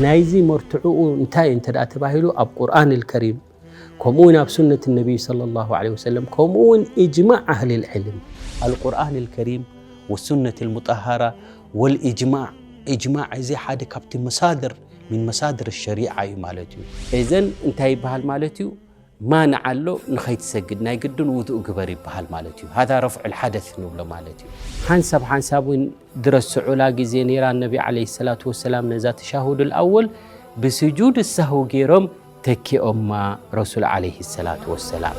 ናይዚ መርትዕኡ እንታይ እንተ ደኣ ተባሂሉ፣ ኣብ ቁርኣን ኣልከሪም፣ ከምኡ እውን ኣብ ሱነት ነቢይ ሰለላሁ ዐለይሂ ወሰለም፣ ከምኡ እውን ኢጅማዕ ኣህሊል ዕልም። ኣልቁርኣን ኣልከሪም ወሱነት ኣልሙጠሃራ ወልኢጅማዕ። ኢጅማዕ እዚ ሓደ ካብቲ መሳድር፣ ሚን መሳድር ሸሪዓ እዩ ማለት እዩ። እዘን እንታይ ይበሃል ማለት እዩ? ማንዓ ኣሎ፣ ንኸይትሰግድ ናይ ግድን ውዱእ ግበር ይበሃል ማለት እዩ። ሃዛ ረፍዑል ሓደስ ንብሎ ማለት እዩ። ሓንሳብ ሓንሳብ እውን ድረስዑላ ግዜ ነይራ፣ ነቢ ዓለይሂ ሰላቱ ወሰላም ነዛ ተሻሁዱል ኣወል ብስጁድ ሳህው ገይሮም ተኪኦማ ረሱል ዓለይሂ ሰላቱ ወሰላም።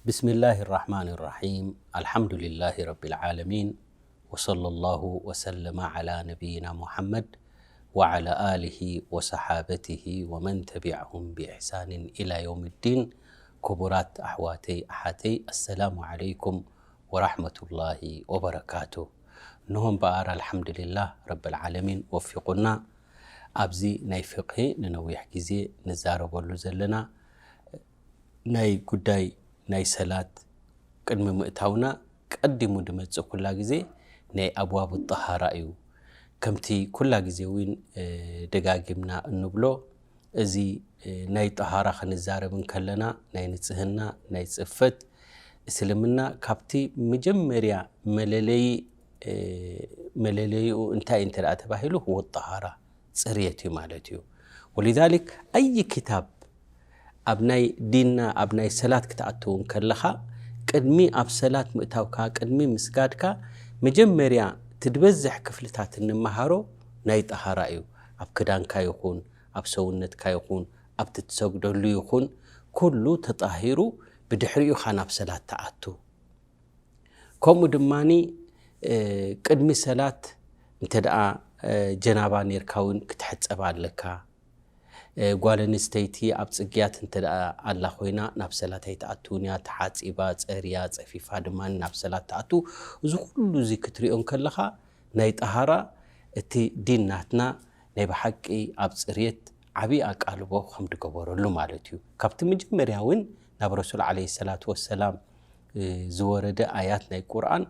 ብስሚላሂ ራሕማኒ ራሒም። ኣልሓምዱሊላሂ ረቢል ዓለሚን። ወሰለላሁ ወሰለመ ዓላ ነቢይና ሙሓመድ ወዓላ ኣሊሂ ወሰሓበቲሂ ወመን ተቢዐሁም ብኢሕሳንን ኢላ የውምዲን። ክቡራት ኣሕዋተይ ኣሓተይ፣ ኣሰላሙ ዓለይኩም ወራሕመቱላሂ ወበረካቱ። እንሆ እምበኣር ኣልሓምዱሊላህ ረብል ዓለሚን ወፊቁና ኣብዚ ናይ ፍቅሂ ንነዊሕ ግዜ ንዛረበሉ ዘለና ናይ ጉዳይ ናይ ሰላት ቅድሚ ምእታውና ቀዲሙ ድመጽእ ኩላ ግዜ ናይ ኣብዋብ ጠሃራ እዩ። ከምቲ ኩላ ግዜ እውን፣ እ፣ ደጋጊምና እንብሎ፣ እዚ፣ እ፣ ናይ ጠሃራ ክንዛረብ እንከለና ናይ ንጽህና፣ ናይ ጽፈት፣ እስልምና ካብቲ መጀመርያ መለለዪ፣ እ፣ መለለይኡ እንታይ እንተ ደኣ ተባሂሉ፣ ሁወ ጠሃራ፣ ጽርየት እዩ ማለት እዩ። ወሊዛሊክ ኣይ ክታብ ኣብ ናይ ዲንና፣ ኣብ ናይ ሰላት ክትኣትው እንከለኻ፣ ቅድሚ ኣብ ሰላት ምእታውካ፣ ቅድሚ ምስጋድካ፣ መጀመርያ ትድበዝሕ ክፍልታት እንመሃሮ ናይ ጠሃራ እዩ። ኣብ ክዳንካ ይኹን፣ ኣብ ሰውነትካ ይኹን፣ ኣብቲ ትሰግደሉ ይኹን፣ ኩሉ ተጣሂሩ ብድሕሪኡ ኢኻ ናብ ሰላት ትኣቱ። ከምኡ ድማኒ፣ እ፣ ቅድሚ ሰላት እንተ ደኣ፣ እ፣ ጀናባ ኔርካ እውን ክትሕጸብ ኣለካ። እ፣ ጓል ኣንስተይቲ ኣብ ጽግያት እንተ ደኣ ኣላ ኮይና፣ ናብ ሰላት ኣይትኣትውን እያ፣ ተሓጺባ፣ ጸርያ፣ ጸፊፋ ድማ ናብ ሰላት ትኣቱ። እዚ ኩሉ እዚ ክትሪኦ እንከለኻ፣ ናይ ጠሃራ እቲ ዲን ናትና ናይ ብሓቂ ኣብ ጽርየት ዓቢ ኣቃልቦ ከም ድገበረሉ ማለት እዩ። ካብቲ መጀመርያ እውን ናብ ረሱል ዓለይሂ ሰላቱ ወሰላም፣ እ፣ ዝወረደ ኣያት ናይ ቁርኣን፣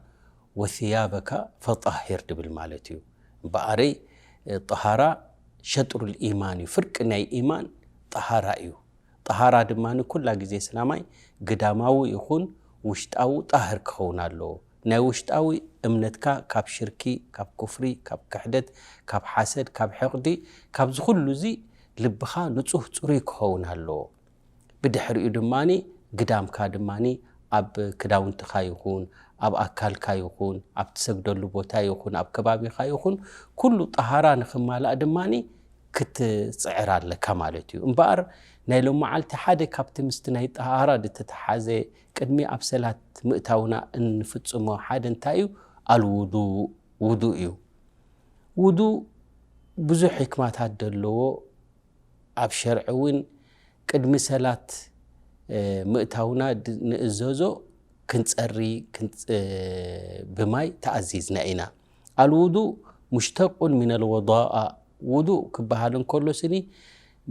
"ወሲያበካ ፈጣሂር" ድብል ማለት እዩ። እምበኣረይ፣ እ፣ ጠሃራ ሸጥሩል ኢማን እዩ። ፍርቂ ናይ ኢማን ጠሃራ እዩ። ጠሃራ ድማ ንኩላ ግዜ እስላማይ ግዳማዊ ይኹን ውሽጣዊ ጣህር ክኸውን ኣለዎ። ናይ ውሽጣዊ እምነትካ ካብ ሽርኪ፣ ካብ ኩፍሪ፣ ካብ ክሕደት፣ ካብ ሓሰድ፣ ካብ ሕቕዲ፣ ካብዚ ኩሉ እዚ ልብኻ ንጹህ ጽሩይ ክኸውን ኣለዎ። ብድሕሪኡ ድማኒ ግዳምካ ድማኒ ኣብ ክዳውንትኻ ይኹን፣ ኣብ ኣካልካ ይኹን፣ ኣብ ትሰግደሉ ቦታ ይኹን፣ ኣብ ከባቢኻ ይኹን፣ ኩሉ ጠሃራ ንኽማላእ ድማኒ ክትጽዕር ኣለካ ማለት እዩ። እምበኣር ናይ ሎመዓልቲ ሓደ ካብቲ ምስቲ ናይ ጠሃራ ዝተተሓዘ ቅድሚ ኣብ ሰላት ምእታውና እንፍጽሞ ሓደ እንታይ እዩ? ኣልውዱእ፣ ውዱእ እዩ። ውዱእ ብዙሕ ሕክማታት ዘለዎ፣ ኣብ ሸርዒ እውን ቅድሚ ሰላት፣ እ፣ ምእታውና ድ-፣ ንእዘዞ ክንጸሪ፣ ክንጽ-፣ እ፣ ብማይ ተኣዚዝና ኢና። ኣልውዱእ ሙሽተቁን ሚነል ወዳኣ። ውዱእ ክበሃል እንከሎ ስኒ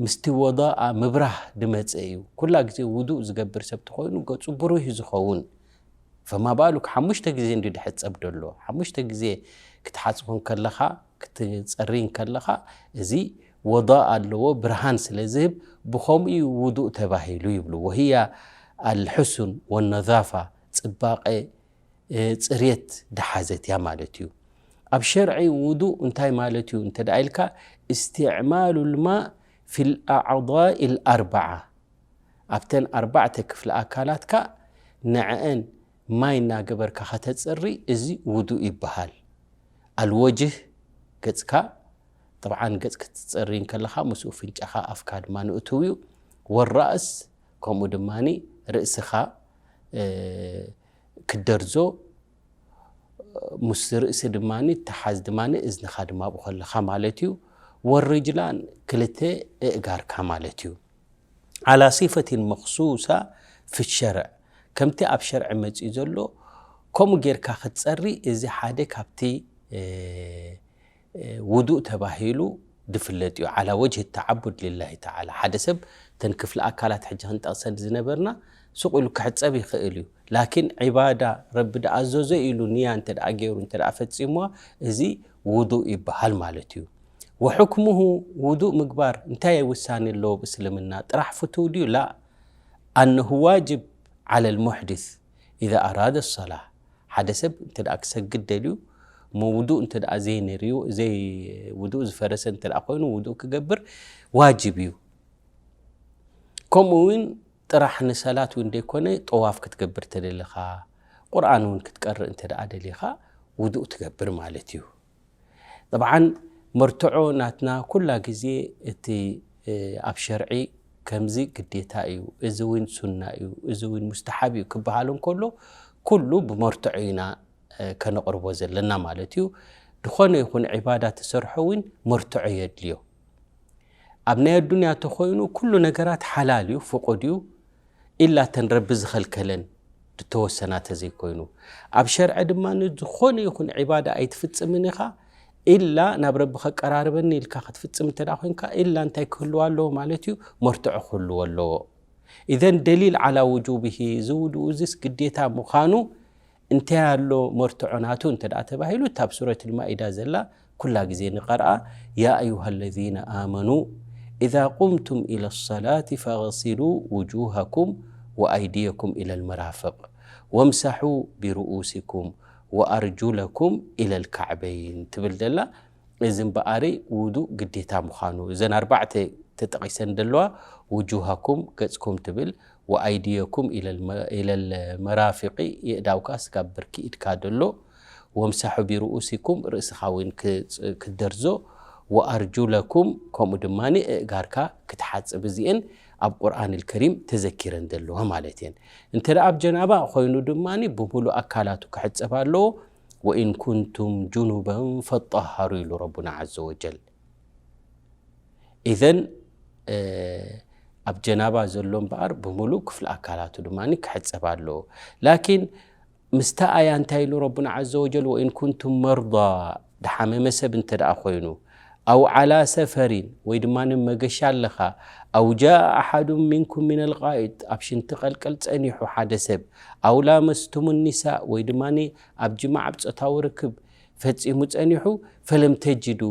ምስቲ ወዳኣ ምብራህ ድመጸ እዩ። ኩላ ግዜ ውዱእ ዝገብር ሰብ ተኾይኑ ገጹ ብሩህ እዩ ዝኸውን። ፈማ ባሉክ ሓሙሽተ ግዜ እንዲ ድሕጸብ ደሎ። ሓሙሽተ ግዜ ክትሓጽቦ እንከለኻ፣ ክትጸሪ እንከለኻ፣ እዚ ወዳእ ኣለዎ፣ ብርሃን ስለ ዝህብ፣ ብኸምኡ እዩ ውዱእ ተባሂሉ ይብሉ። ወህያ ኣልሕሱን ወነዛፋ፣ ጽባቐ፣ እ፣ ጽርየት ድሓዘት እያ ማለት እዩ። ኣብ ሸርዒ ውዱእ እንታይ ማለት እዩ እንተ ደኣ ኢልካ፣ እስትዕማሉ ልማእ ፊል ኣዕዳኢ ልኣርበዓ፣ ኣብተን ኣርባዕተ ክፍሊ ኣካላትካ ንዐአን ማይ እናገበርካ ከተጽሪ፣ እዚ ውዱእ ይበሃል። ኣልወጅህ፣ ገጽካ፣ ጠብዓን ገጽ ክትጸሪ እንከለኻ ምስኡ ፍንጫኻ ኣፍካ ድማ ንእትው እዩ። ወራእስ፣ ከምኡ ድማኒ ርእስኻ፣ እ፣ ክትደርዞ፣ ምስ ርእሲ ድማኒ ተሓዝ ድማኒ እዝንኻ ድማ ኣብኡ ከለኻ ማለት እዩ። ወርጅላን ክልተ እእጋርካ ማለት እዩ። ዓላ ሲፈቲን መኽሱሳ ፊ ሸርዕ፣ ከምቲ ኣብ ሸርዒ መጺኡ ዘሎ ከምኡ ጌርካ ክትጸሪ፣ እዚ ሓደ ካብቲ፣ እ፣ እ፣ ውዱእ ተባሂሉ ድፍለጥ እዩ። ዓላ ወጅህ ተዓቡድ ሊላሂ ተዓላ። ሓደ ሰብ፣ እተን ክፍሊ ኣካላት ሕጂ ክንጠቕሰን ዝነበርና፣ ሱቕ ኢሉ ክሕጸብ ይኽእል እዩ። ላኪን ዒባዳ፣ ረቢ ድኣዘዞ ኢሉ ንያ እንተ ደኣ ገይሩ፣ እንተ ደኣ ፈጺምዋ፣ እዚ ውዱእ ይበሃል ማለት እዩ። ወሕክሙሁ፣ ውዱእ ምግባር እንታይ ውሳኔ ኣለዎ ብእስልምና? ጥራሕ ፍቱው ድዩ? ላ። ኣነሁ ዋጅብ ዓለል ሙሕዲስ ኢዛ ኣራደ ሰላህ። ሓደ ሰብ እንተ ደኣ ክሰግድ ደልዩ፣ እሞ ውዱእ እንተ ደኣ ዘይነርዩ፣ ዘይ-፣ ውዱእ ዝፈረሰ እንተ ደኣ ኮይኑ፣ ውዱእ ክገብር ዋጅብ እዩ። ከምኡ እውን ጥራሕ ንሰላት እውን ዘይኮነ፣ ጠዋፍ ክትገብር ተደሊኻ፣ ቁርኣን እውን ክትቀርእ እንተ ደኣ ደሊኻ፣ ውዱእ ትገብር ማለት እዩ። ጠብዓን መርትዖ ናትና ኩላ ግዜ እቲ፣ እ፣ ኣብ ሸርዒ ከምዚ ግዴታ እዩ፣ እዚ እውን ሱና እዩ፣ እዚ እውን ሙስተሓብ እዩ ክበሃል እንከሎ፣ ኩሉ ብመርትዖ ኢና፣ እ፣ ከነቕርቦ ዘለና ማለት እዩ። ዝኾነ ይኹን ዒባዳ ትሰርሖ እውን መርትዖ የድልዮ። ኣብ ናይ ኣዱንያ ተኾይኑ ኩሉ ነገራት ሓላል እዩ፣ ፍቑድ እዩ፣ ኢላ እተን ረቢ ዝኸልከለን ዝተወሰና ተዘይኮይኑ። ኣብ ሸርዒ ድማ ዝኾነ ይኹን ዒባዳ ኣይትፍጽምን ኢኻ፣ ኢላ ናብ ረቢ ከቀራርበኒ ኢልካ ክትፍጽም እንተ ደኣ ኮይንካ፣ ኢላ እንታይ ክህልዋ ኣለዎ ማለት እዩ? መርትዖ ክህልዎ ኣለዎ። ኢዘን ደሊል ዓላ ውጁብሂ፣ እዚ ውዱእ እዚስ ግዴታ ምዃኑ እንታይ ኣሎ መርትዖ ናቱ እንተ ደኣ ተባሂሉ፣ እታ ኣብ ሱረት ልማኢዳ ዘላ ኩላ ግዜ ንቐርኣ፣ ያ ኣዩሃ ለዚነ ኣመኑ ኢዛ ቁምቱም ኢለ ሰላቲ ፈግሲሉ ውጁሃኩም ወኣይድየኩም ኢለ ልመራፍቅ ወምሳሑ ቢርኡሲኩም ወኣርጁለኩም ኢለ ልካዕበይን ትብል ዘላ። እዚ እምበኣሪ ውዱእ ግዴታ ምዃኑ፣ እዘን ኣርባዕተ ተጠቒሰን ዘለዋ፣ ውጁሃኩም፣ ገጽኩም ትብል፣ ወኣይድየኩም ኢለል መ-፣ ኢለል መራፊቂ፣ የእዳውካ ስጋብ ብርኪ ኢድካ ደሎ፣ ወምሳሑ ቢርኡሲኩም፣ ርእስኻ እውን ክጽ-፣ ክትደርዞ፣ ወኣርጁለኩም፣ ከምኡ ድማ እእጋርካ ክትሓጽብ። እዚኤን ኣብ ቁርኣን ልከሪም ተዘኪረን ዘለዋ ማለት እየን። እንተ ደኣ ኣብ ጀናባ ኮይኑ ድማ ብምሉእ ኣካላቱ ክሕጸብ ኣለዎ። ወኢን ኩንቱም ጁኑበን ፈጠሃሩ ኢሉ ረቡና ዓዘ ወጀል። ኢዘን፣ እ፣ ኣብ ጀናባ ዘሎ እምበኣር ብምሉእ ክፍሊ ኣካላቱ ድማ ክሕጸብ ኣለዎ። ላኪን ምስታ ኣያ እንታይ ኢሉ ረቡና ዓዘ ወጀል? ወኢን ኩንቱም መርዳ፣ ድሓመመ ሰብ እንተ ደኣ ኮይኑ፣ ኣው ዓላ ሰፈሪን፣ ወይ ድማ መገሻ ኣለኻ፣ ኣው ጃአ ኣሓዱን ሚንኩም ሚነል ቃኢጥ፣ ኣብ ሽንቲ ቀልቀል ጸኒሑ ሓደ ሰብ፣ ኣው ላመስቱሙ ኒሳእ፣ ወይ ድማ ኣብ ጅማዕ፣ ኣብ ጾታዊ ርክብ ፈጺሙ ጸኒሑ፣ ፈለም ተጅዱ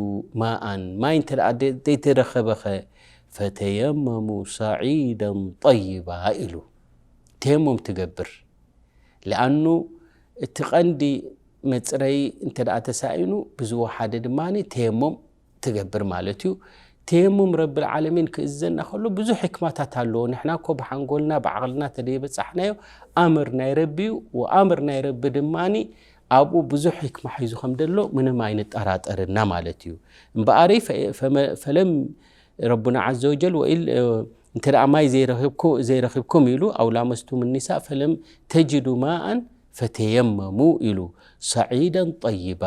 ማኣን፣ ማይ እንተ ደኣ ደ-፣ ዘይተረኸበኸ፣ ፈተየመሙ ሰዒደን ጠይባ ኢሉ ተየሙም ትገብር። ለኣኑ እቲ ቀንዲ መጽረዪ እንተ ደኣ ተሳኢኑ፣ ብዝወሓደ ድማ ተየሙም ትገብር ማለት እዩ። ተየሙም ረብል ዓለሚን ክእዘና ከሎ ብዙሕ ሕክማታት ኣለዎ። ንሕና እኮ ብሓንጎልና ብዓቕልና ተደይበጻሕናዮ፣ ኣምር ናይ ረቢ እዩ። ወኣምር ናይ ረቢ ድማ ኣብኡ ብዙሕ ሕክማ ሒዙ ከም ደሎ ምንም ኣይንጠራጠርና ማለት እዩ። እምበኣረይ ፈ-፣ ፈመ-፣ ፈለም ረቡና ዓዘ ወጀል ወኢል፣ እ፣ እንተ ደኣ ማይ ዘይረኺብኩ-፣ ዘይረኺብኩም ኢሉ፣ ኣው ላመስቱም ኒሳእ ፈለም ተጅዱ ማኣን ፈተየመሙ ኢሉ፣ ሰዒደን ጠይባ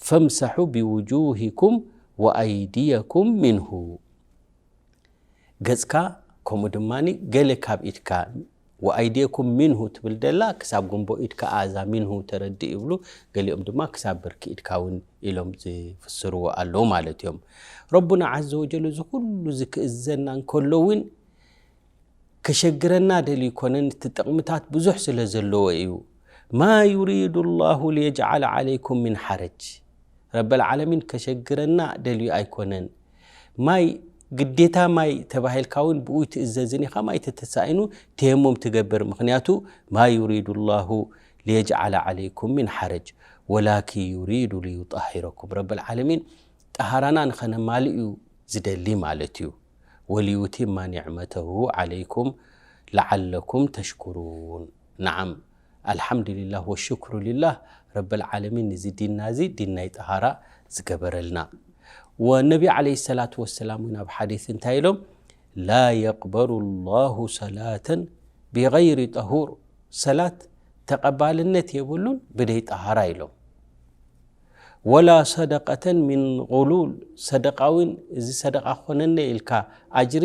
ፈምሰሑ ቢውጁሂኩም ወኣይድየኩም ሚንሁ። ገጽካ ከምኡ ድማ ገለ ካብ ኢድካ፣ ወኣይድየኩም ሚንሁ ትብል ደላ ክሳብ ጉንቦ ኢድካ ኣዛ ሚንሁ ተረድእ ይብሉ፣ ገሊኦም ድማ ክሳብ ብርኪ ኢድካ እውን ኢሎም ዝፍስርዎ ኣለዉ ማለት እዮም። ረቡና ዓዘ ወጀል እዚ ኩሉ እዚ ክእዘና እንከሎ እውን ከሸግረና ደልዩ ይኮነን፣ እቲ ጥቕምታት ብዙሕ ስለ ዘለዎ እዩ። ማ ዩሪዱ ላሁ ሊየጅዓለ ዓለይኩም ሚን ሓረጅ። ረበል ዓለሚን ከሸግረና ደልዩ ኣይኮነን። ማይ ግዴታ ማይ ተባሂልካ እውን ብኡ ትእዘዝን ኢኻ፣ ማይ ተተሳኢኑ ተየሙም ትገብር። ምኽንያቱ ማ ዩሪዱ ላሁ ሊየጅዓለ ዓለይኩም ሚን ሓረጅ ወላኪን ዩሪዱ ሊዩጣሂረኩም። ረበል ዓለሚን ጠሃራና ንኸነማልእ እዩ ዝደሊ ማለት እዩ። ወሊዩቲማ ኒዕመተሁ ዓለይኩም ለዓለኩም ተሽኩሩን። ነዓም፣ ኣልሓምዱሊላህ ወሽክሩ ሊላህ ረብል ዓለሚን፣ እዚ ዲንና እዚ ዲን ናይ ጠሃራ ዝገበረልና። ወነቢ ዓለይሂ ሰላቱ ወሰላም እውን ኣብ ሓዲስ እንታይ ኢሎም? ላ የቅበሉ ላሁ ሰላተን ቢገይሪ ጠሁር፣ ሰላት ተቐባልነት የብሉን ብደይ ጠሃራ ኢሎም። ወላ ሰደቀተን ሚን ጉሉል፣ ሰደቃ እውን እዚ ሰደቃ ክኾነኒ ኢልካ ኣጅሪ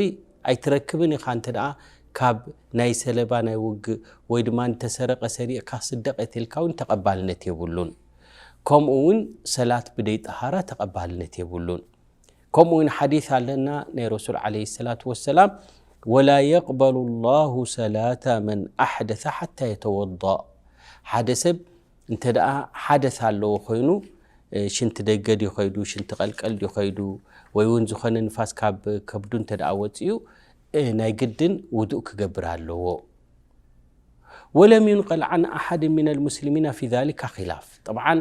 ኣይትረክብን ኢኻ። እንተ ደኣ ካብ ናይ ሰለባ ናይ ውግእ ወይ ድማ እንተሰረቀ ሰሪቕካ ስደቀት ኢልካ እውን ተቐባልነት የብሉን። ከምኡ እውን ሰላት ብደይ ጠሃራ ተቐባልነት የብሉን። ከምኡ እውን ሓዲስ ኣለና ናይ ረሱል ዓለይሂ ሰላቱ ወሰላም፣ "ወላ የቅበሉ ላሁ ሰላተ መን ኣሕደሰ ሓታ የተወዳእ።" ሓደ ሰብ እንተ ደኣ ሓደስ ኣለዎ ኮይኑ፣ እ፣ ሽንቲ ደገ ድዩ ኸይዱ፣ ሽንቲ ቀልቀል ድዩ ኸይዱ፣ ወይ እውን ዝኾነ ንፋስ ካብ ከብዱ እንተ ደኣ ወጺኡ፣ እ፣ ናይ ግድን ውዱእ ክገብር ኣለዎ። ወለም ዩንቀል ዓን ኣሓድ ሚን ኣልሙስሊሚና ፊ ዛሊካ ኺላፍ። ጠብዓን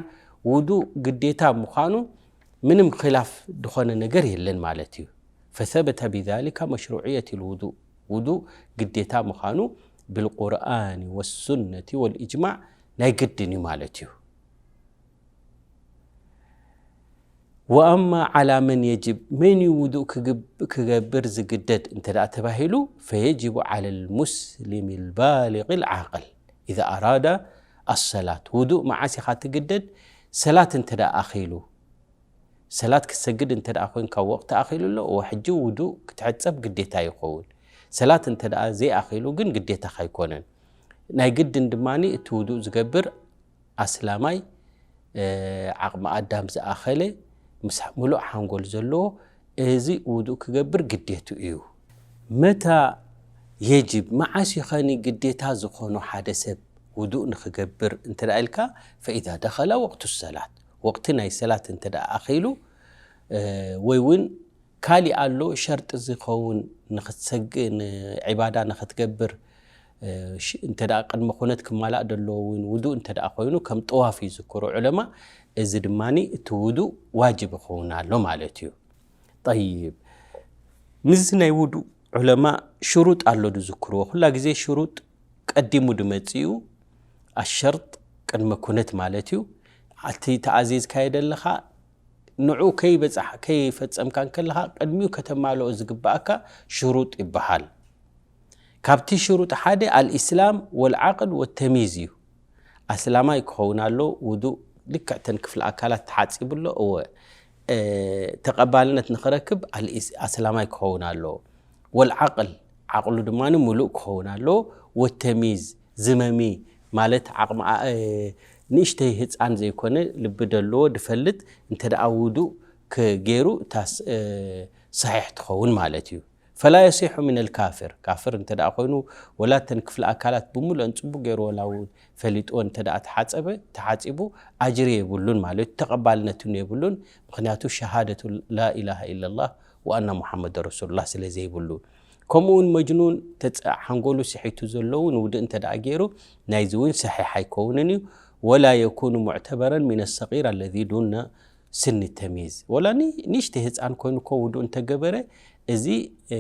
ውዱእ ግዴታ ምዃኑ ምንም ኺላፍ ዝኾነ ነገር የለን ማለት እዩ። ፈሰበተ ቢዛሊካ መሽሩዕየት ልውዱእ፣ ውዱእ ግዴታ ምዃኑ ብልቁርኣን ወሱነቲ ወልእጅማዕ ናይ ግድን እዩ ማለት እዩ። ወኣማ ዓላ መን የጅብ፣ መን እዩ ውዱእ ክግብ-፣ ክገብር ዝግደድ እንተ ደኣ ተባሂሉ፣ ፈየጅቡ ዓለ ልሙስሊም ልባሊግ ልዓቅል ኢዛ ኣራዳ ኣሰላት። ውዱእ መዓስ ኢኻ ትግደድ? ሰላት እንተ ደኣ ኣኺሉ። ሰላት ክትሰግድ እንተ ደኣ ኮይንካ ወቕቲ ኣኺሉ ኣሎ፣ እወ፣ ሕጂ ውዱእ ክትሕጸብ ግዴታ ይኸውን። ሰላት እንተ ደኣ ዘይኣኺሉ ግን ግዴታኻ ኣይኮነን። ናይ ግድን ድማ እቲ ውዱእ ዝገብር ኣስላማይ፣ እ፣ ዓቕሚ ኣዳም ዝኣኸለ፣ ምስ ምሉእ ሓንጎል ዘለዎ፣ እዚ ውዱእ ክገብር ግዴቱ እዩ። መታ የጅብ፣ መዓስ ይኸኒ ግዴታ ዝኾኖ ሓደ ሰብ ውዱእ ንኽገብር እንተ ደኣ ኢልካ፣ ፈኢዛ ደኸላ ወቕቱ ሰላት፣ ወቕቲ ናይ ሰላት እንተ ደኣ ኣኺሉ፣ እ፣ ወይ እውን ካሊእ ኣሎ ሸርጢ ዝኸውን ንኽትሰግ-፣ ንዒባዳ ንኽትገብር፣ እ፣ ሽ-፣ እንተ ደኣ ቅድመ ኩነት ክማላእ ደለዎ እውን ውዱእ እንተ ደኣ ኮይኑ ከም ጠዋፍ ይዝክሩ ዑለማ። እዚ ድማ እቲ ውዱእ ዋጅብ ይኸውን ኣሎ ማለት እዩ። ጠይብ፣ ምስዚ ናይ ውዱእ ዑለማ ሽሩጥ ኣሎ ዝዝክርዎ። ኩላ ግዜ ሽሩጥ ቀዲሙ ድመጽእ እዩ። ኣሸርጥ ቅድመ ኩነት ማለት እዩ። ኣቲ ተኣዚዝካዮ ደለኻ ንዑ ከይበጻሕ-፣ ከይፈጸምካ እንከለኻ ቅድሚኡ ከተማልኦ ዝግብኣካ ሽሩጥ ይበሃል። ካብቲ ሽሩጥ ሓደ ኣልኢስላም ወልዓቅል ወተሚዝ እዩ። ኣስላማይ ክኸውን ኣሎ፣ ውዱእ ልክዕ ተን ክፍሊ ኣካላት ተሓጺቡ ኣሎ፣ እወ፣ እ፣ ተቐባልነት ንኽረክብ ኣልኢስ-፣ ኣስላማይ ክኸውን ኣለዎ። ወልዓቅል፣ ዓቕሉ ድማ ምሉእ ክኸውን ኣለዎ። ወተሚዝ፣ ዝመሚ ማለት ዓቕሚ ኣ-፣ እ፣ ንእሽተይ ህጻን ዘይኮነ፣ ልቢ ደለዎ፣ ድፈልጥ፣ እንተ ደኣ ውዱእ ክ-፣ ገይሩ፣ እታስ፣ እ፣ ሰሒሕ ትኸውን ማለት እዩ። ፈላ የሲሑ ሚነል ካፍር፣ ካፍር እንተ ደኣ ኮይኑ፣ ወላ እተን ክፍሊ ኣካላት ብምሉአን ጽቡቕ ገይሩ፣ ወላ እውን ፈሊጥዎ እንተ ደኣ ተሓጸበ፣ ተሓጺቡ፣ ኣጅሪ የብሉን ማለት እዩ፣ ተቐባልነት እውን የብሉን። ምኽንያቱ፣ ሸሃደቱ ላ ኢላሃ ኢለላህ ወኣና ሙሓመድ ረሱሉላህ ስለ ዘይብሉ። ከምኡ እውን መጅኑን ተጸ-፣ ሓንጎሉ ስሒቱ ዘሎ እውን ውዱእ እንተ ደኣ ገይሩ፣ ናይዚ እውን ሰሒሕ ኣይከውንን እዩ። ወላ የኩኑ ሙዕተበረን ሚነ ሰጊር ኣለዚ ዱነ ስኒ ተሚዝ። ወላ ኒ-፣ ንእሽተይ ህጻን ኮይኑ እኮ ውዱእ እንተገበረ፣ እዚ፣ እ፣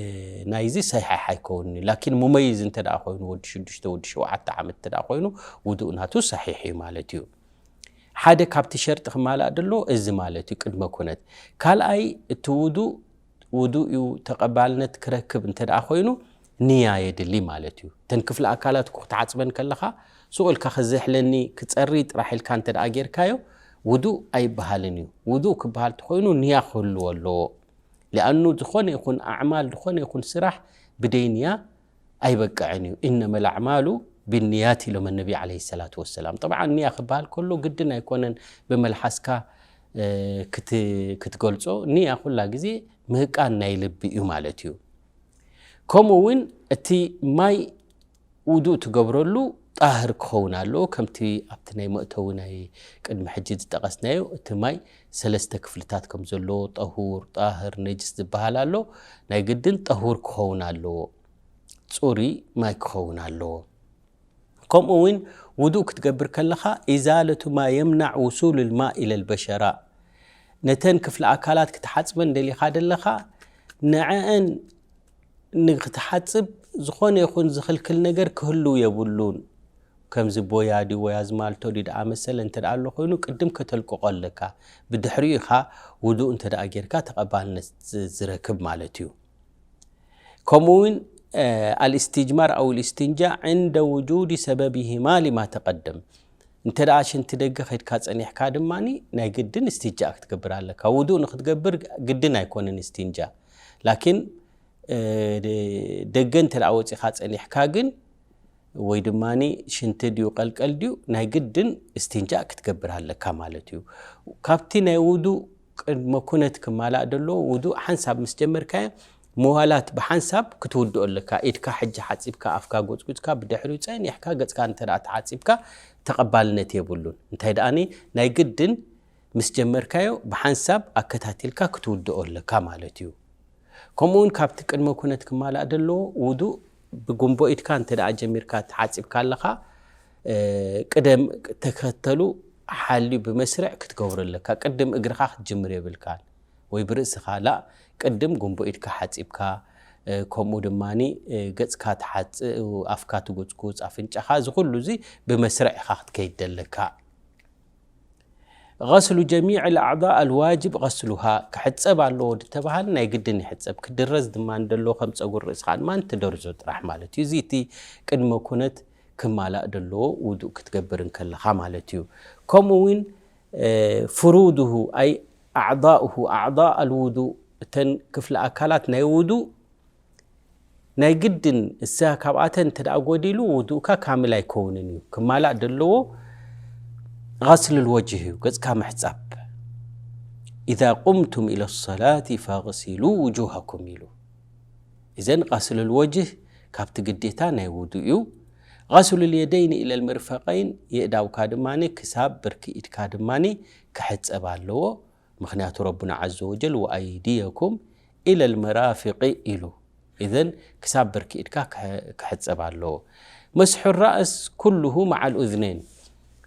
ናይዚ ሰሒሕ ኣይከውንን እዩ። ላኪን ሙመይዝ እንተ ደኣ ኮይኑ፣ ወዲ ሽዱሽተ፣ ወዲ ሸውዓተ ዓመት እንተ ደኣ ኮይኑ፣ ውዱእ ናቱ ሰሒሕ እዩ ማለት እዩ። ሓደ ካብቲ ሸርጢ ክማላእ ደሎ እዚ ማለት እዩ፣ ቅድመ ኩነት። ካልኣይ፣ እቲ ውዱእ፣ ውዱእ እዩ ተቐባልነት ክረክብ እንተ ደኣ ኮይኑ፣ ንያ የድሊ ማለት እዩ። እተን ክፍሊ ኣካላት እኮ ክትሓጽበን ከለኻ፣ ሱቕ ኢልካ ክዝሕለኒ፣ ክጸሪ ጥራሕ ኢልካ እንተ ደኣ ጌርካዮ፣ ውዱእ ኣይበሃልን እዩ። ውዱእ ክበሃል ተኾይኑ፣ ንያ ክህልዎ ኣለዎ። ሊኣኑ ዝኾነ ይኹን ኣዕማል፣ ዝኾነ ይኹን ስራሕ ብደይ ንያ ኣይበቅዕን እዩ። "ኢነመል ኣዕማሉ ቢንያት" ኢሎም ነቢ ዓለይሂ ሰላቱ ወሰላም። ጠብዓን ንያ ክበሃል ከሎ ግድን ኣይኮነን ብመልሓስካ፣ እ፣ ክት-፣ ክትገልጾ። ንያ ኩላ ግዜ ምህቃን ናይ ልቢ እዩ ማለት እዩ። ከምኡ እውን እቲ ማይ ውዱእ ትገብረሉ ጣህር ክኸውን ኣለዎ። ከምቲ ኣብቲ ናይ መእተዊ ናይ ቅድሚ ሕጂ ዝጠቐስናዮ፣ እቲ ማይ ሰለስተ ክፍልታት ከም ዘለዎ፣ ጠሁር፣ ጣህር፣ ነጅስ ዝበሃል ኣሎ። ናይ ግድን ጠሁር ክኸውን ኣለዎ። ጽሩይ ማይ ክኸውን ኣለዎ። ከምኡ እውን ውዱእ ክትገብር ከለኻ፣ ኢዛለቱ ማ የምናዕ ውሱል ልማእ ኢለል በሸራ፣ ነተን ክፍሊ ኣካላት ክትሓጽበን ደሊኻ ደለኻ፣ ንዐአን ንክትሓጽብ ዝኾነ ይኹን ዝኽልክል ነገር ክህልው የብሉን። ከምዚ ቦያ ድዩ ወይ ኣዝማልቶ ድዩ ደኣ መሰለ እንተ ደኣ ኣሎ ኮይኑ፣ ቅድም ከተልቅቖ ኣለካ። ብድሕሪኡ ኢኻ ውዱእ እንተ ደኣ ጌርካ ተቐባልነት ዝ-፣ ዝረክብ ማለት እዩ። ከምኡ እውን፣ እ፣ ኣልእስትጅማር ኣው ልእስትንጃ ዕንደ ውጁድ ሰበቢሂማ ሊማ ተቐደም። እንተ ደኣ ሽንቲ ደገ ከድካ ጸኒሕካ ድማ ናይ ግድን እስትንጃ ክትገብር ኣለካ። ውዱእ ንክትገብር ግድን ኣይኮነን እስትንጃ። ላኪን፣ እ፣ ደ-፣ ደገ እንተ ደኣ ወጺኻ ጸኒሕካ ግን፣ ወይ ድማ ሽንቲ ድዩ ቀልቀል ድዩ፣ ናይ ግድን እስትንጃ ክትገብር ኣለካ ማለት እዩ። ካብቲ ናይ ውዱእ ቅድመ ኩነት ክማላእ ደሎ ውዱእ ሓንሳብ ምስ ጀመርካዮ መዋላት ብሓንሳብ ክትውድኦ ኣለካ። ኢድካ ሕጂ ሓጺብካ ኣፍካ ጎጽጉጽካ ብድሕሪኡ ጸኒሕካ ገጽካ እንተ ደኣ ተሓጺብካ ተቐባልነት የብሉን። እንታይ ደኣኒ ናይ ግድን ምስ ጀመርካዮ ብሓንሳብ ኣከታቲልካ ክትውድኦ ኣለካ ማለት እዩ። ከምኡ እውን ካብቲ ቅድመ ኩነት ክማላእ ደለዎ ውዱእ ብጉንቦ ኢድካ እንተ ደኣ ጀሚርካ ተሓጺብካ ኣለኻ ቅደም ተኸተሉ ሓልዩ ብመስርዕ ክትገብሮ ኣለካ። ቅድም እግርኻ ክትጅምር የብልካን ወይ ብርእስኻ ላእ ቅድም ጉንቦ ኢድካ ሓጺብካ ከምኡ ድማ ገጽካ ትሓጽ ኣፍካ ትጉጽጉጽ ኣፍንጫኻ እዚ ኩሉ እዚ ብመስርዕ ኢኻ ክትከይድ ደለካ። غسل جميع الأعضاء الواجب غسلها ክሕጸብ ኣለዎ ድተባሃል ናይ ግድን ይሕጸብ ክድረዝ ድማ እንደሎ ከም ጸጉር ርእስኻ ድማ እንትደርዞ ጥራሕ ማለት እዩ እዚ እቲ ቅድመ ኩነት ክማላእ ደለዎ ውዱእ ክትገብር እንከለኻ ማለት እዩ ከምኡ እውን ፍሩድሁ ኣይ ኣዕضኡሁ ኣዕضእ ኣልውዱእ እተን ክፍሊ ኣካላት ናይ ውዱእ ናይ ግድን እሳ ካብኣተን እንተ ደኣ ጎዲሉ ውዱእካ ካምል ኣይከውንን እዩ ክማላእ ደለዎ غسل الوجه እዩ ገጽካ ምሕጻብ إذا قمتم إلى الصلاة فاغسلوا وجوهكم ኢሉ إذن غسل الوجه ካብቲ ግዴታ ናይ ውዱእ እዩ غسل اليدين إلى المرفقين የእዳውካ ድማ ክሳብ ብርኪ ኢድካ ድማ ክሕጸብ ኣለዎ ምኽንያቱ ረቡና عز وجل وأيديكم إلى المرافق ኢሉ إذن ክሳብ ብርኪ ኢድካ ክሕጸብ ኣለዎ مسح الرأس كله مع الأذنين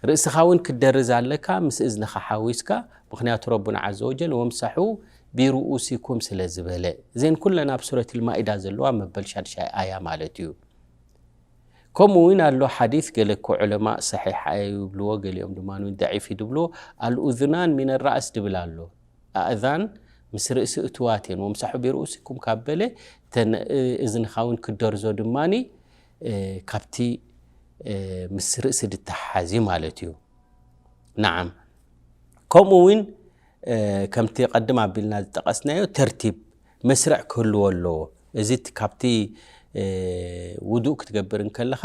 ርእስኻ እውን ክትደርዝ ኣለካ ምስ እዝንኻ ሓዊስካ ምኽንያቱ ረቡና عز وجل وامسحوا برؤوسكم ስለ ዝበለ እዘን ኩለን ኣብ ሱረት ልማኢዳ ዘለዋ መበል ሻድሻይ ኣያ ማለት እዩ ከምኡ እውን ኣሎ ሓዲስ ገለ እኮ ዑለማ ሰሒሕ ይብልዎ ገሊኦም ድማ እውን ደዒፍ ይድብልዎ ኣልኡዝናን ሚን ራእስ ድብል ኣሎ ኣእዛን ምስ ርእሲ እትዋት እየን ወምሳሑ ቢርእሲኩም ካብ በለ ተን እዝንኻ እውን ክደርዞ ድማኒ ካብቲ ምስ ርእሲ ድተሓሓዝ እዩ ማለት እዩ ናዓም ከምኡ እውን ከምቲ ቀድም ኣቢልና ዝጠቐስናዮ ተርቲብ መስርዕ ክህልዎ ኣለዎ እዚ ካብቲ ውዱእ ክትገብር እንከለኻ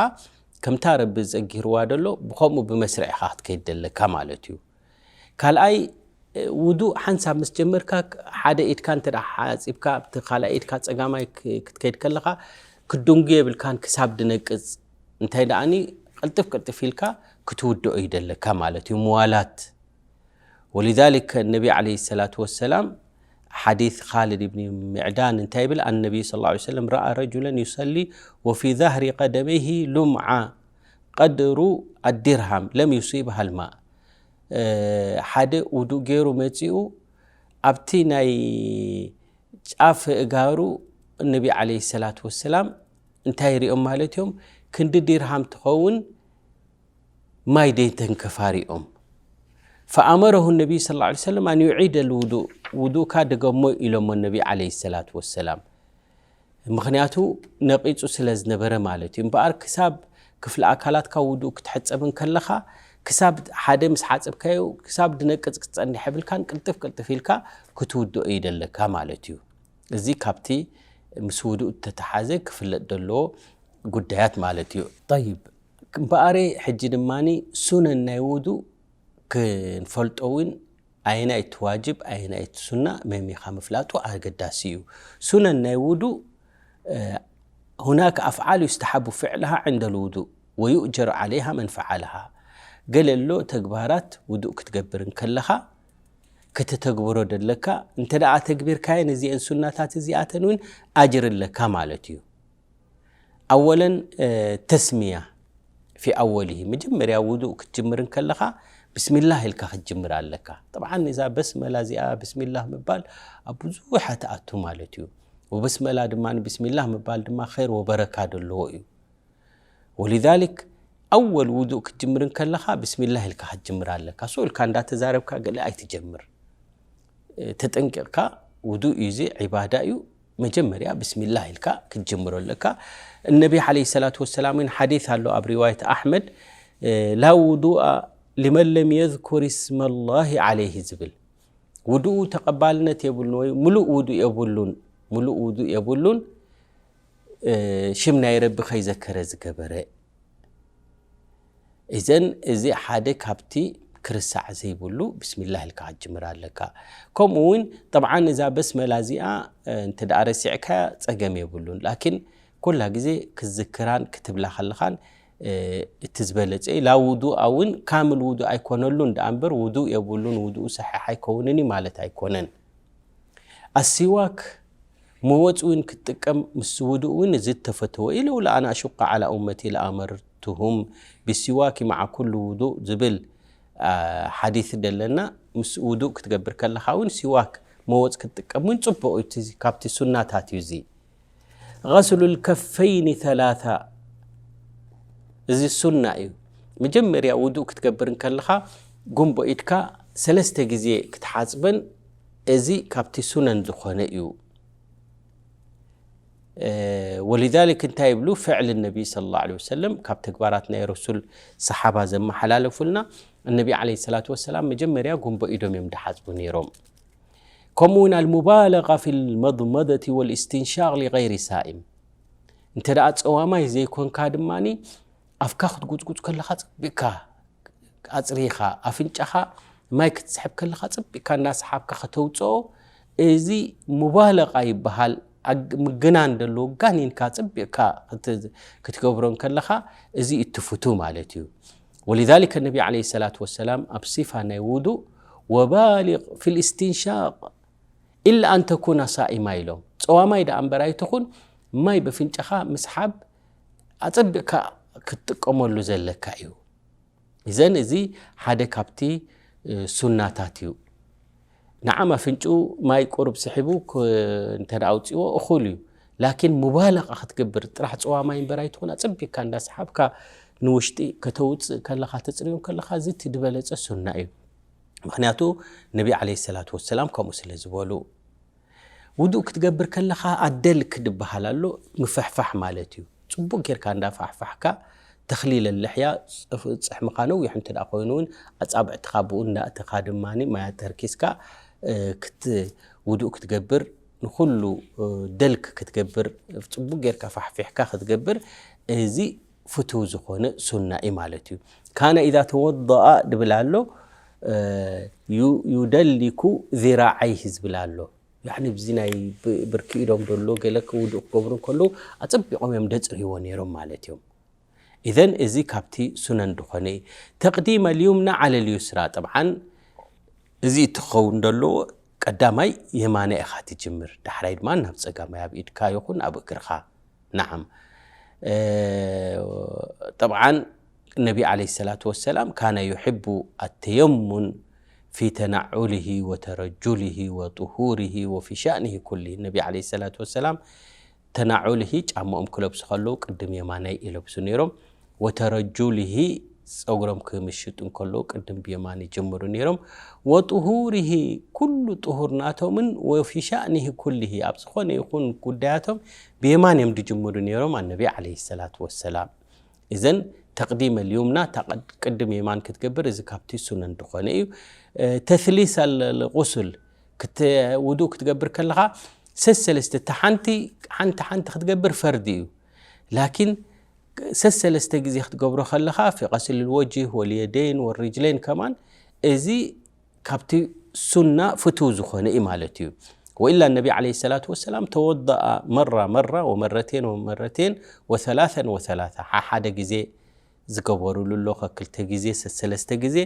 ከምታ ረቢ ዝጸጊርዋ ደሎ ብኸምኡ ብመስርዕ ኢኻ ክትከይድ ደለካ ማለት እዩ ካልኣይ ውዱእ ሓንሳብ ምስ ጀመርካ ሓደ ኢድካ እንተ ሓፂብካ ኣብቲ ካልኣይ ኢድካ ፀጋማይ ክትከይድ ከለኻ ክድንጉ የብልካን ክሳብ ድነቅፅ እንታይ ደኣኒ ቅልጥፍ ቅልጥፍ ኢልካ ክትውድኦ ይደለካ ማለት እዩ ምዋላት ولذلك النبي عليه الصلاة والسلام حديث خالد بن معدان انتهى بالأن النبي صلى الله عليه وسلم رأى رجلا يصلي وفي ظهر قدميه لمعة قدر الدرهم لم يصيبها الماء ሓደ ውዱእ ገይሩ መፂኡ ኣብቲ ናይ ጫፍ እጋሩ ነቢ ዓለ ሰላት ወሰላም እንታይ ይሪኦም ማለት እዮም ክንዲ ዲርሃም ትኸውን ማይ ደይተንከፋ ሪኦም فأمره النبي صلى الله عليه وسلم أن يعيد الوضوء ውዱእካ ድገሞ ኢሎሞ ነቢ ዓለ ሰላት ወሰላም ምኽንያቱ ነቒጹ ስለ ዝነበረ ማለት እዩ እምበኣር ክሳብ ክፍሊ ኣካላትካ ውዱእ ክትሕጸብ እንከለኻ ክሳብ ሓደ ምስ ሓጸብካዮ ክሳብ ድነቅጽ ክትጸንሕ የብልካን ቅልጥፍ ቅልጥፍ ኢልካ ክትውድኦ ይደለካ ማለት እዩ እዚ ካብቲ ምስ ውዱእ እተተሓዘ ክፍለጥ ዘለዎ ጉዳያት ማለት እዩ ጠይብ እምበኣረ ሕጂ ድማ ሱነን ናይ ውዱእ ክንፈልጦ እውን ኣየናይ እቲ ዋጅብ ኣየናይ እቲ ሱና መሚኻ ምፍላጡ ኣገዳሲ እዩ ሱነን ናይ ውዱእ هناك أفعال يستحب فعلها عند الوضوء ويؤجر عليها من فعلها ገለ ኣሎ ተግባራት ውዱእ ክትገብር እንከለኻ ከተተግብሮ ደለካ እንተ ደኣ ተግቢርካየን እዚአን ሱናታት እዚኣተን እውን ኣጅር ኣለካ ማለት እዩ ኣወለን ተስሚያ ፊ ኣወሊሂ መጀመርያ ውዱእ ክትጅምር እንከለኻ ብስሚላህ ኢልካ ክትጅምር ኣለካ። ጠብዓን እዛ በስመላ እዚኣ ብስሚላህ ምባል ኣብ ብዙሓት ኣቱ ማለት እዩ። ወበስመላ ድማ ብስሚላህ ምባል ድማ ኸይር ወበረካ ዘለዎ እዩ። ወሊዛሊክ ኣወል ውዱእ ክትጅምር እንከለኻ ብስሚላህ ኢልካ ክትጅምር ኣለካ። ሱኡ ኢልካ እንዳተዛረብካ ገለ ኣይትጀምር። ተጠንቂቕካ ውዱእ እዩ እዚ ዒባዳ እዩ። መጀመርያ ብስሚላህ ኢልካ ክትጅምሮ ኣለካ። እነቢ ዓለይሂ ሰላቱ ወሰላም እውን ሓዲስ ኣሎ ኣብ ሪዋየት ኣሕመድ ላ ውዱኣ ሊመን ለም የዝኩር ስመላሂ ዓለይሂ ዝብል ውዱኡ ተቐባልነት የብሉን ወይ ሙሉእ ውዱእ የብሉን ሙሉእ ውዱእ የብሉን ሽም ናይ ረቢ ከይዘከረ ዝገበረ እዘን እዚ ሓደ ካብቲ ክርሳዕ ዘይብሉ ብስሚላህ ኢልካ ክትጅምር ኣለካ። ከምኡ እውን ጠብዓን እዛ በስመላ እዚኣ እንተ ደኣ ረሲዕካ ጸገም የብሉን። ላኪን ኩላ ግዜ ክትዝክራን ክትብላ ከለኻን እቲ ዝበለጸ እዩ። ላ ውዱእ እውን ካምል ውዱእ ኣይኮነሉን ደኣ እምበር ውዱእ የብሉን፣ ውዱኡ ሰሒሕ ኣይከውንን እዩ ማለት ኣይኮነን። ኣሲዋክ መወፅ እውን ክትጥቀም ምስ ውዱእ እውን እዚ እተፈተወ እዩ። ለውላ ኣን ኣሹቀ ዓላ ኡመቲ ለኣመርቱሁም ብሲዋኪ መዓ ኩሉ ውዱእ ዝብል ሓዲስ ደለና። ምስ ውዱእ ክትገብር ከለኻ እውን ሲዋክ መወፅ ክትጥቀም እውን ፅቡቕ እዩ። ካብቲ ሱናታት እዩ እዚ። غسل الكفين ثلاثة እዚ ሱና እዩ። መጀመርያ ውዱእ ክትገብር እንከለኻ ጉንቦ ኢድካ ሰለስተ ግዜ ክትሓፅበን እዚ ካብቲ ሱነን ዝኾነ እዩ። ወሊዛሊክ እንታይ ይብሉ? ፍዕል ነቢ ስለ ላ ለ ወሰለም ካብ ተግባራት ናይ ረሱል ሰሓባ ዘመሓላለፉልና እነቢ ዓለ ሰላት ወሰላም መጀመርያ ጉንቦ ኢዶም እዮም ድሓፅቡ ነይሮም። ከምኡ እውን ኣልሙባለጋ ፊ ልመድመደቲ ወልእስትንሻቅ ሊገይሪ ሳኢም። እንተ ደኣ ጸዋማይ ዘይኮንካ ድማ ኣፍካ ክትጉፅጉፅ ከለኻ ፅቢቕካ ኣፅሪኻ ኣፍንጫኻ ማይ ክትስሕብ ከለኻ ፅቢቕካ እናሰሓብካ ከተውፅኦ። እዚ ሙባለቃ ይበሃል። ምግናን ደለዎ ጋኒንካ ፅቢቕካ ክትገብሮ ከለኻ እዚ እትፍቱ ማለት እዩ። ወሊዛሊከ ነቢ ዓለይሂ ሰላቱ ወሰላም ኣብ ሲፋ ናይ ውዱእ ወባሊቅ ፊል እስትንሻቅ ኢላ ኣን ተኩና ሳኢማ ኢሎም። ጸዋማይ ደኣ እምበር ኣይትኹን፣ ማይ በፍንጫኻ ምስሓብ ኣጸቢቕካ ክትጥቀመሉ ዘለካ እዩ። እዘን እዚ ሓደ ካብቲ ሱናታት እዩ። ንዓም ኣፍንጭኡ ማይ ቁሩብ ስሒቡ እንተ ኣውፅዎ እኹል እዩ። ላኪን ሙባለቃ ክትገብር ጥራሕ ጸዋማይ እምበር ኣይትኹን፣ ኣጸቢቕካ እንዳሰሓብካ ንውሽጢ ከተውፅእ ከለኻ ተፅርዮም ከለኻ እዚ እቲ ዝበለፀ ሱና እዩ። ምኽንያቱ ነቢ ዓለይሂ ሰላቱ ወሰላም ከምኡ ስለ ዝበሉ። ውዱእ ክትገብር ከለኻ ኣደልክ ድበሃል ኣሎ፣ ምፍሕፋሕ ማለት እዩ። ጽቡቕ ጌርካ እንዳፋሕፋሕካ ተኽሊለ ልሕያ፣ ጽሕምኻ ነዊሕ እንተ ደኣ ኮይኑ እውን ኣጻብዕትኻ ብኡ እንዳእተኻ ድማ ማይ ኣተርኪስካ ውዱእ ክትገብር ንኹሉ ደልክ ክትገብር ጽቡቕ ጌርካ ፋሕፊሕካ ክትገብር እዚ ፍቱው ዝኾነ ሱና እዩ ማለት እዩ። ካነ ኢዛ ተወደኣ ድብል ኣሎ ዩደሊኩ ዚራዓይህ ዝብል ኣሎ። ያኒ ብዚ ናይ ብርኪ ኢዶም ደሎ ገለ ክውዱእ ክገብሩ እንከለዉ ኣጸቢቖም እዮም ደጽርይዎ ነይሮም ማለት እዮም። ኢዘን እዚ ካብቲ ሱነን ድኾነ እዩ። ተቅዲም ኣልዩምና ዓለ ልዩስራ። ጠብዓን እዚ እትኸውን ደሎ ቀዳማይ የማነ ኢኻ ትጅምር፣ ዳሕራይ ድማ ናብ ጸጋማይ ኣብ ኢድካ ይኹን ኣብ እግርኻ። ናዓም። ጠብዓን ነቢ ዓለይሂ ሰላቱ ወሰላም ካነ ዩሕቡ ኣተየሙን ፊ ተናዑሊሂ ወተረጁሊሂ ወጡሁሪሂ ወፊ ሻእኒሂ ኩሊሂ። ነቢ ዓለይሂ ሰላቱ ወሰላም ተናዑሊሂ ጫማኦም ክለብሱ ከለዉ ቅድም የማናይ ይለብሱ ነይሮም። ወተረጁሊሂ ጸጉሮም ክምሽጡ እንከለዉ ቅድም ብየማን ይጅምሩ ነይሮም። ወጡሁሪሂ ኩሉ ጥሁር ናቶምን ወፊ ሻእኒሂ ኩሊሂ ኣብ ዝኾነ ይኹን ጉዳያቶም ብየማን እዮም ድጅምሩ ነይሮም ኣነቢ ዓለይሂ ሰላቱ ወሰላም። እዘን ተቅዲም ኣልዩምና ቅድም የማን ክትገብር እዚ ካብቲ ሱነን ድኾነ እዩ። ተስሊስ ኣልቁስል ውዱእ ክትገብር ከለኻ ሰሰለስተ ሓንቲ ሓንቲ ሓንቲ ክትገብር ፈርዲ እዩ። ላኪን ሰሰለስተ ግዜ ክትገብሮ ከለኻ ፊ ቀስል ልወጅህ ወልየደይን ወሪጅለይን ከማን እዚ ካብቲ ሱና ፍቱው ዝኾነ እዩ ማለት እዩ። ወኢላ ነቢ ዓለይሂ ሰላቱ ወሰላም ተወደኣ መራ መራ ወመረቴን ወመረቴን ወሰላሰን ወሰላሳ ሓሓደ ግዜ ዝገበሩሉ ኣሎ፣ ከክልተ ግዜ ሰሰለስተ ግዜ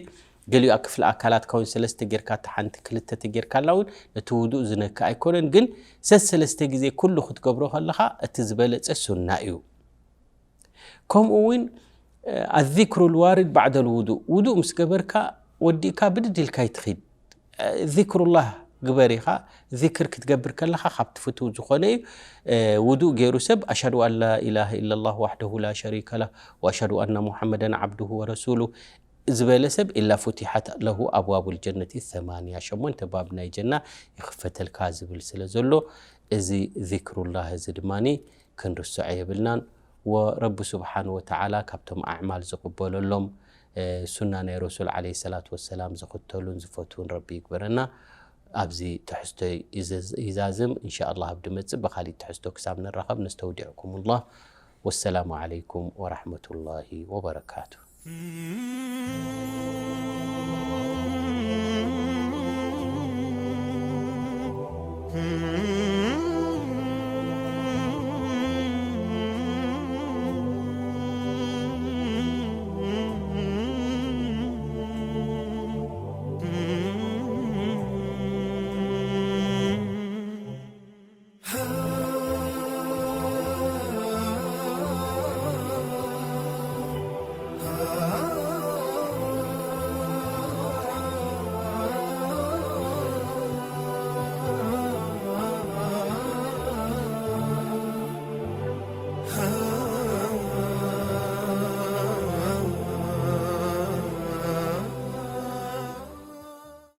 ገሊኡ ክፍሊ ኣካላት ካውን ሰለስተ ጌርካ እታ ሓንቲ ክልተ ተጌርካላ እውን ነቲ ውዱእ ዝነካ ኣይኮነን። ግን ሰሰለስተ ግዜ ኩሉ ክትገብሮ ከለኻ እቲ ዝበለፀ ሱና እዩ። ከምኡ እውን ኣዚክሩ ልዋርድ ባዕደ ልውዱእ ውዱእ ምስ ገበርካ ወዲእካ ብድድ ኢልካ ይትኺድ። ዚክሩላህ ግበር ኢኻ። ዚክር ክትገብር ከለኻ ካብቲ ፍትው ዝኾነ እዩ። ውዱእ ገይሩ ሰብ ኣሽሀዱ ኣን ላ ኢላሃ ኢለላህ ዋሕደሁ ላ ሸሪከ ላህ ወኣሽሀዱ ኣና ሙሐመደን ዓብዱሁ ወረሱሉ ዝበለ ሰብ ኢላ ፉቲሐት ለሁ ኣብዋቡል ጀነቲ ሰማንያ ሸሞንተ ባብ ናይ ጀና ይኽፈተልካ ዝብል ስለ ዘሎ እዚ ዚክሩላህ እዚ ድማኒ ክንርስዖ የብልናን። ወረቢ ስብሓን ወተዓላ ካብቶም ኣዕማል ዝቕበለሎም ሱና ናይ ረሱል ዓለይሂ ሰላቱ ወሰላም ዝኽተሉን ዝፈትውን ረቢ ይግበረና። ኣብዚ ትሕዝቶ ይዛዝም። እንሻ ኣላህ ኣብ ድመጽእ ብኻሊእ ትሕዝቶ ክሳብ ንራኸብ ነስተውዲዕኩሙላህ። ወሰላሙ ዓለይኩም ወራሕመቱላሂ ወበረካቱ።